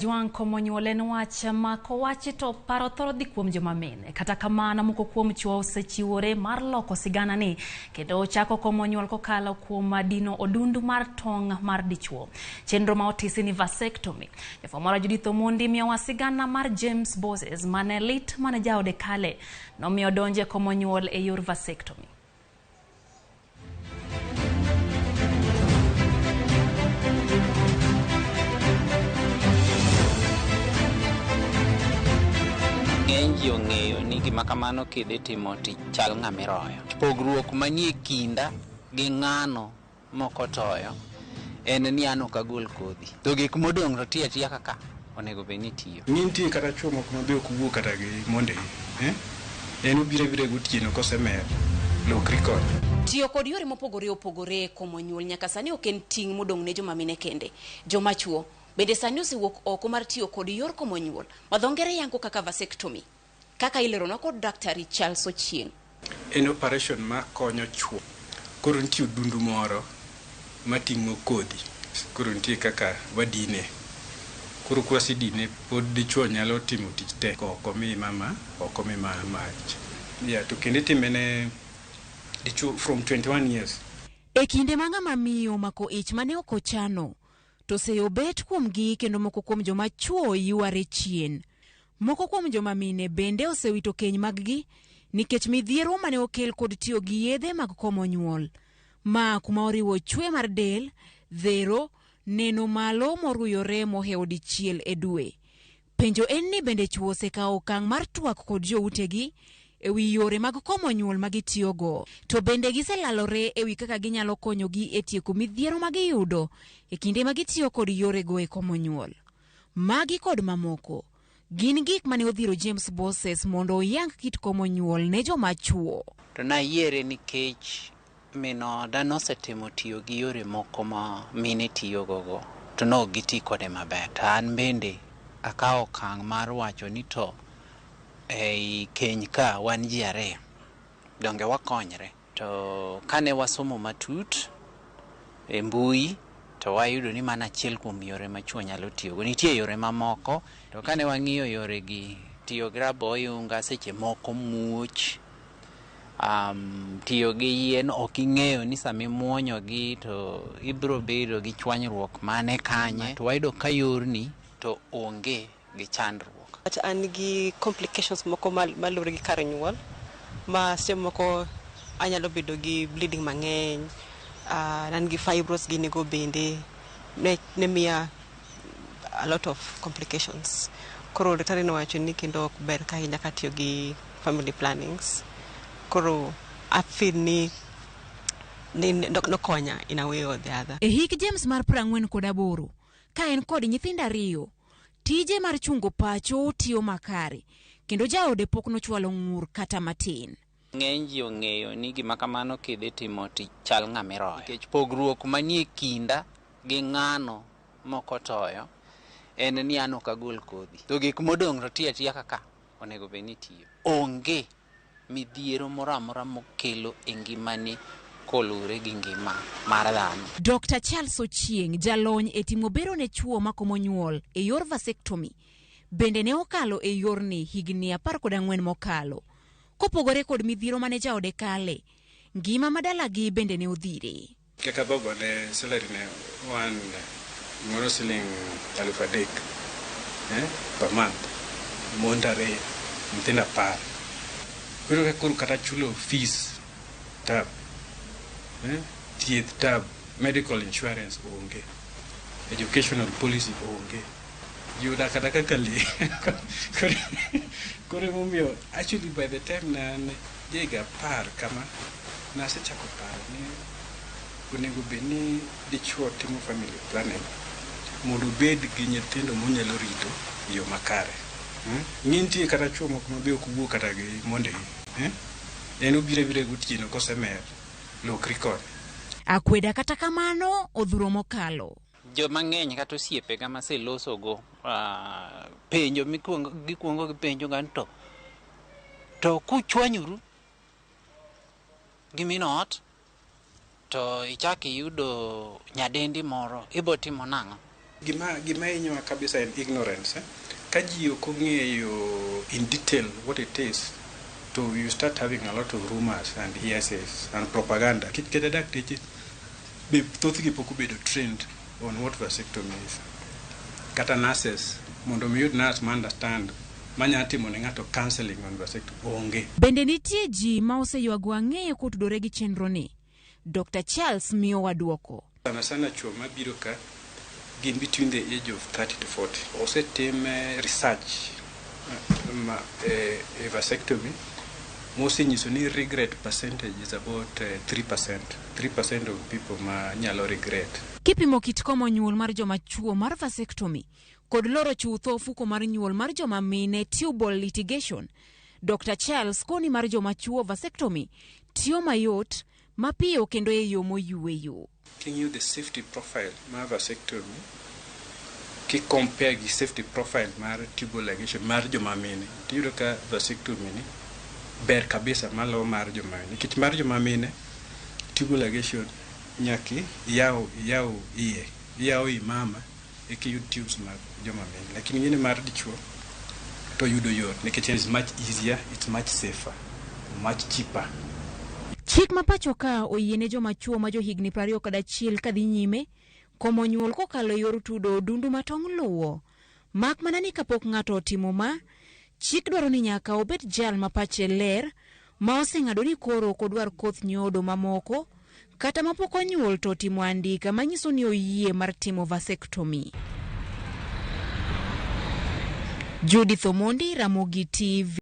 Jwang' komo nyuol en wach ma kowachi to paro thoro dhi kuom joma mine. Kata kamano, moko kuom chwo osechiwore mar loko sigana ni kendo chako komo nyuol kokalo kuom dino odundu mar tong' mar dichuo. Chenro ma otisi ni vasectomy. Jafwambo Judith Omondi miyowa sigana mar James Boses mane lit mane jaode kale nomiyo donje komo nyuol e yor vasectomy. Ng'eny ji ong'eyo ni gima kamano kidhi timo to ichal ng'ama iroyo. Pogruok manie kinda gi ng'ano mokotoyo en ni an ok agol kodhi. To gik modong' to tiyo atiya kaka onego bed ni tiyo. Ng'i nitie kata chuo moko ma be ok wuo kata gi mondegi. Eh? En obiro abira gotieno kosemer, lokri kode. Tiyo kod yore mopogore opogore e komo nyuol nyaka sani ok en ting' modong' ne joma mine kende. Joma chuo bende sani osewuok oko mar tiyo kod yor komo nyuol ma dho ngere yango kaka vasectomy. Kaka ileronwa kod Daktari Charles Ochieng'. En operation ma konyo chuo. Koro nitie odundu moro mating'o kodhi. Koro nitie kaka wadine. Koro kwasedine pod dichuo nyalo timo tich te. Ok omi mama, ok omi mach. Yeah, to kendo itime ne dichuo from 21 years. E kinde ma ng'ama miyo omako ich mane ok ochano, to seyo bet kuomgi kendo moko kuom joma chuo yware chien. Moko kuom joma mine bende osewito keny maggi nikech midhiero mane okel kod tiyo gi yedhe mag komo nyuol. Ma kuma oriwo chwe mar del, dhero, neno malo moruyore mohewo dichiel e dwe. Penjo en ni bende chuo osekawo okang' mar twak kod joutegi e wi yore mag komo nyuol ma gitiyogo. To bende giselalore e wi kaka ginyalo konyogi e tieko midhiero ma giyudo e kinde ma gitiyo kod yorego e komo nyuol. Magi kod mamoko gin gik mane odhiro James Boses mondo oyang kit komo nyuol ne joma chuo. To nayiere nikech min oda nosetemo tiyo gi yore moko ma mine tiyogo go to ne ok giti kode maber. To an bende akawo okang' mar wacho ni to ei keny ka wan ji ariyo, donge wakonyre. To kane wasomo matut e mbui to wayudo ni mano achiel kuom yore ma chuo nyalo tiyogo. Nitie yore mamoko to kane wang'iyo yore gi, tiyo gi rabo oyunga seche moko muoch, tiyo gi yien ok ing'eyo ni sama imuonyogi to ibiro bedo gi chwanyruok mane kanye. To wayudo ka yorni to onge gi chandruok. An gi complications moko maluwore gi kar nyuol ma seche moko anyalo bedo gi bleeding mang'eny, an gi fibroids gini go bende ne miya a lot of complications. Koro daktari nowacho ni kendo ok ber ka ahinya katiyo gi family plannings. Koro I feel ni nokonya in a way or the other. E hik James mar 48, ka en kod nyithindo ariyo, tije mar chungo pacho tiyo makare, kendo jaode pok nochwalo ng'ur kata matin. Ng'eny ji ong'eyo ni gima kamano kidhi timo to ichal ng'ama iroyo. Nikech pogruok manie kinda gi ng'ano mokotoyo en ni an ok agol kodhi. To gik modong' to tiyo atiya kaka onego bed ni tiyo. Onge midhiero moro amora mokelo e ngimani koluwore gi ngima mar dhano. Dr. Charles Ochieng', jalony e timo bero ne chuo makomo nyuol e yor vasectomy, bende ne okalo e yorni higni 14 mokalo. Kopogore kod midhiero mane jaode kale, ngima madalagi bende ne odhire. Kaka baba ne salary ne wan moro siling 3,000 per month, mond ariyo, nyithindo 10. Koro ka koro kata chulo fees tab, thieth tab, medical insurance onge, educational policy onge. Ji odak kata kaka lee. Koro emomiyo actually by the time ne an jahiga 10 kama, nasechako paro ni onego bed ni dichuo timo family planning mondo obed gi nyithindo monyalo rito e yo makare. Ng'i nitie kata chuo moko ma be ok wuo kata gi mondegi. En obiro abira gotieno kosemer, lokri kode. Akweda kata kamano odhuro mokalo. Joma ng'eny kata osiepega maselosogo, penjo mikuongo gikuongo gipenjo ga ni to kuchwanyoru gi min ot to ichak iyudo nyadendi moro, ibo timo nang'o? Gima hinyowa kabisa en ignorance. Eh? Ka ji ok ong'eyo in detail what it is, to you start having a lot of rumors and hearsays and propaganda. Nikech kata dakteche be thothgi pok obedo trained on what vasectomy is. Kata nurses, mondo mi iyud nurse ma understand manya timo ne ng'ato counseling on vasectomy onge. Bende nitie ji ma oseywago ang'e kotudore gi chenro ni. Dr. Charles miyowa duoko. Sana sana chuo mabiro ka gin between the age of 30 to 40. Osetim research ma, e vasectomy mosenyiso ni regret percentage is about 3%. 3% of people ma nyalo regret. Kipimo kit komo nyuol mar joma chuo mar vasectomy kod loro chutho ofuko mar nyuol mar joma mine tubal ligation, Dr. Charles koni mar joma chuo vasectomy tiyo mayot, mapiyo kendo e yo moyueyo. King'iyo the safety profile mar vasectomy ki compare gi safety profile mar tubal ligation mar joma mine, tiyudo ka vasectomy ni ber kabisa malo mar joma mine. Nikech mar joma mine, tubal ligation nyaki yaw yaw iye, iyawo i mama eka iyud tubes mag joma mine. Lakini ing'e ni mar dichuo to yudo yot nikech it's much easier, it's much safer, much cheaper. Chik ma pacho ka oyiene joma chuo ma johigni 21 kadhi nyime komo nyuol kokalo e yor tudo odundu ma tong' luwo. Mak mana ni kapok ng'ato otimo ma, chik dwaro ni nyaka obed jal ma pache ler ma oseng'ado ni koro ok odwar koth nyodo mamoko kata mapok onyuol to otimo andika manyiso ni oyie mar timo vasectomy. Judith Omondi, Ramogi TV.